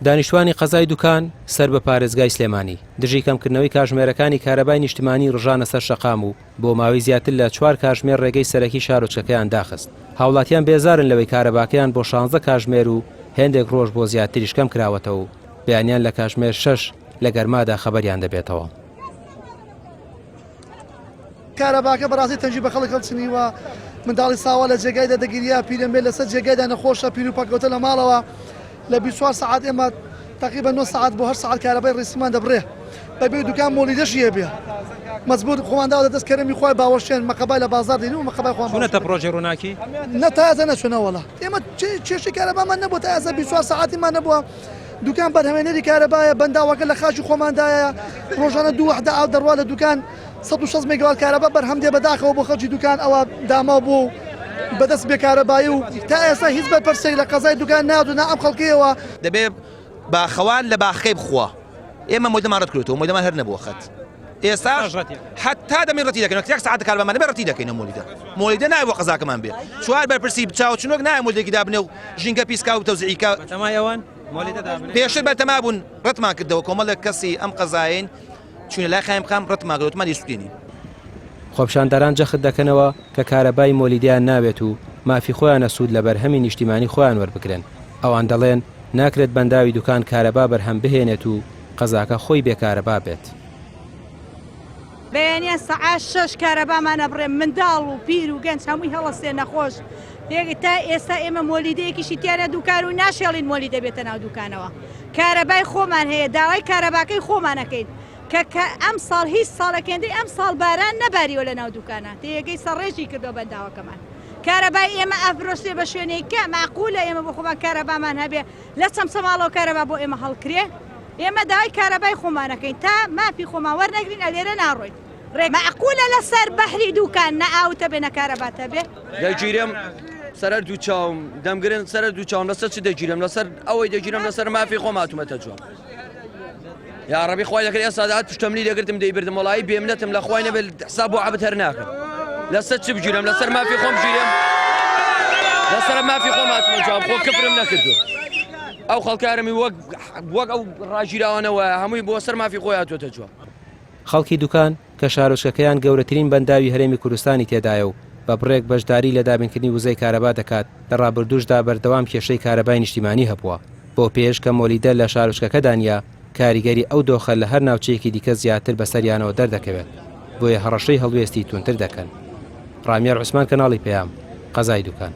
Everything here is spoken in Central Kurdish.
دانیشتوانی قەزای دوکان سەر بە پارێزگای سلێمانی، دژی کەمکردنەوەی کاژمێرەکانی کارەبای نیشتمانی ڕژانە سەر شەقام و بۆ ماوەی زیاتر لە چوار کاژمێر ڕێگەی سەرەکی شارۆچکەکەیان داخست. هاوڵاتیان بێزارن لەوەی کارەباکەیان بۆ 16 کاژمێر و هێندێک ڕۆژ بۆ زیاتریش کەم کراوەتەوە و بەیانیان لە کاژمێر شەش لە گەرمادا خەبەریان دەبێتەوە. کارەباکە بەڕاستی تەنگی بە خەڵک هەڵچنیوە، منداڵی ساوا لە جێگایدا دەگریا، پیرەمێرد لەسەر جێگایدا نەخۆشە، پیر و پەککەوتە لە ماڵەوە، لە 24 سەعات ئێمە تەقریبەن 9 سەعات بۆ 8 سەعات کارەبای ڕیسیمان دەبڕێ، بەبێ دوکان مۆلیدەشی هەبێ مەجبور خۆمان داوە دەست کەرەمی خوای باوەشێن مەقەبای لە بازاڕ دێنین و مەقەبای خۆمان چوونەتە پڕۆژەی ڕووناکی؟ نە تا ئێستا نەچوونە وەڵا ئێمە کێشەی کارەبامان نەبووە تا ئێستا 24 سەعاتیمان نەبووە. دوکان بەرهەمێنەری کارەبایە، بەنداوەکە لە خاکی خۆماندایە، ڕۆژانە دوو وەحدە ئاو دەڕوا لە دوکان 160 مێگاوات کارەبا بەرهەم دێ، بەداخەوە بۆ خەڵکی دوکان ئەوە داماو بووە و بەدەست بێکارەبایی و تا ئێستا هیچ بەرپرسێک لە قەزای دوکان نەهاتووە نا ئەم خەڵکەیەوە. دەبێ باخەوان لە باخەکەی بخوا. ئێمە مۆدەمان ڕەت کردووەتەوە، مۆدەمان هەر نەبووە خەت. ئێستاش حەتا دەمین ڕەتی دەکەینەوە، یەک سەعات کارەبامان نەبێ ڕەتی دەکەینەوە مۆلیدە. مۆلیدە نایە بۆ قەزاکەمان بێ. چوار بەرپرسی چاوچنۆک نایە مۆلیدەیەکی دابنێ و ژینگە پیس کا و تەوزیعی کا. بەتەمای ئەوەن مۆلیدە دابنێن؟ پێشتر بەتەما بوون، ڕەتمان کردەوە، کۆمەڵێک کەسی ئەم قەزایەین چووینە لای قایمقام ڕەتمان کردەوە، وتمان دەیسوتێنین. خۆپیشاندەران جەخت دەکەنەوە کە کارەبای مۆلیدەیان ناوێت و مافی خۆیانە سوود لە بەرهەمی نیشتیمانی خۆیان وەربگرن. ئەوان دەڵێن ناکرێت بەنداوی دوکان کارەبا بەرهەم بهێنێت و قەزاکە خۆی بێ کارەبا بێت. بەیانیان سەعات شەش کارەبامان ئەبڕێ منداڵ و پیر و گەنج هەمووی هەڵەسێ نەخۆش تا ئێستا ئێمە مۆلیدەیەکیشی تیانە دوکان و ناشێڵین مۆلیدە بێتە ناو دوکانەوە کارەبای خۆمان هەیە داوای کارەباکەی خۆمانەکەین کە کە ئەم ساڵ هیچ ساڵەکێندەی ئەم ساڵ باران نەباریوە لە ناو دوکانە تێیەگەی سەڕێژی کردو بەنداوەکەمان کارەبای ئێمە ئەفرۆشرێ بە شوێنێکە معقولە ئێمە بۆ خۆمان کارەبامان هەبێ لە چەمچەماڵەوە کارەبا بۆ ئێمە هەڵکرێ ئێمە داوای کارەبای خۆمانەکەین تا مافی خۆمان وەرنەگرین ئەلێرە ناڕۆین ڕێ مەعقولە لەسەر بەحری دوکان نە ئاوت هەبێ نە کارەبات هەبێ. دەگیرێم سەر دوو چاوم دەمگرن سەر دوو چاوم لەسەر چ دەگیرێم لەسەر ئەوەی دەگیرم لەسەر مافی خۆم هاتوومەتە جواب یا ڕەبی خوای دەکرد ئێستا دەهات پشتەملی دەگرتم دەیبردم وەڵایی بێمنەتم لە خوای نەبێت حساب بۆ عەبد هەر ناکەم لەسەر چ بگیرم لەسەر مافی خۆم بگیرم لەسەر مافی خۆم هاتمە جواب خۆ کفرم نەکردو ئەو خەڵکارمی وەک وەک ئەو ڕاگیراوانە وایە هەمووی بۆ سەر مافی خۆی هاتووەتە جواب. خەڵکی دوکان، کە شارۆچکەکەیان گەورەترین بەنداوی هەرێمی کوردستانی تێدایە و بە بڕێک بەشداری لە دابینکردنی وزەی کارەبا دەکات، لە ڕابردووشدا بەردەوام کێشەی کارەبای نیشتیمانی هەبووە، بەو پێیەش کە مۆلیدە لە شارۆچکەکەدا نییە، کاریگەری ئەو دۆخە لە هەر ناوچەیەکی دیکە زیاتر بەسەریانەوە دەردەکەوێت، بۆیە هەڕەشەی هەڵوێستی توندتر دەکەن. ڕامیار عوسمان کەناڵی پەیام، قەزای دوکان.